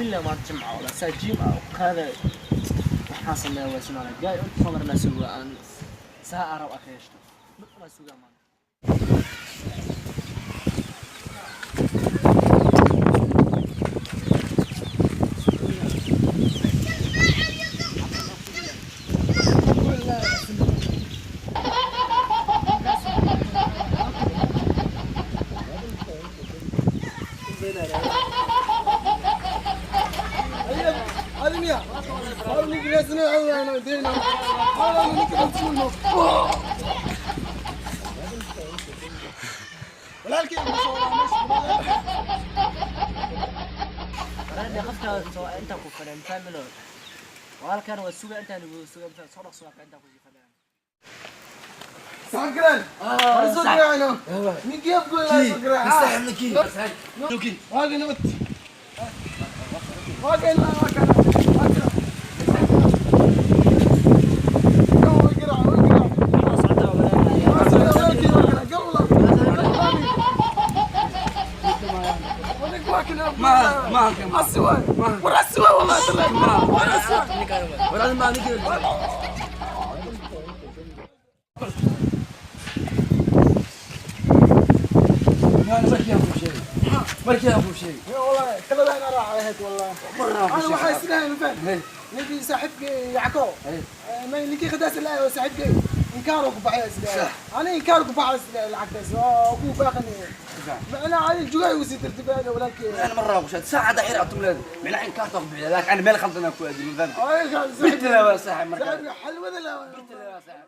Bismillah, maanta Jimca wala saa gym ah qaada. Waxaan sameeyaa waa sinaa gaay inta soo marnaa sugaa aan saa arab ah ka yeeshto. Mid una sugaa maanta. Wararka qofka soo inta ku fadhiyan family. Walaalkan waa sugaa intaan ugu sugaa intaan soo dhaqso waa intaan ku sii fadhiyan. سكران سكران نيكي يبقى سكران. نيكي. واقي نمت واقي لا واقي ما ما السواق ورا السواق والله طلع ورا السواق. ولا ما نيكي. markii aan ku sheegay والله كلا انا راح هيك والله انا waxaa isleeyahay faham ninkii saaxiibkay Yacko ma ninkii khadaas ilaa saaxiibkay inkaar ku baxay isleeyahay ana inkaar ku baxay isleeyahay lacagtaas oo ku baaqani macna ay jugay u sii tartiibada walaalkay. انا مره ابو شاد ساعه دحين عطم لازم من عين كارت لكن انا مال خلطنا كو ادي ما فهمت. ay قلت له يا صاحب مركز. saaxiibka xalwada la قلت له يا صاحب.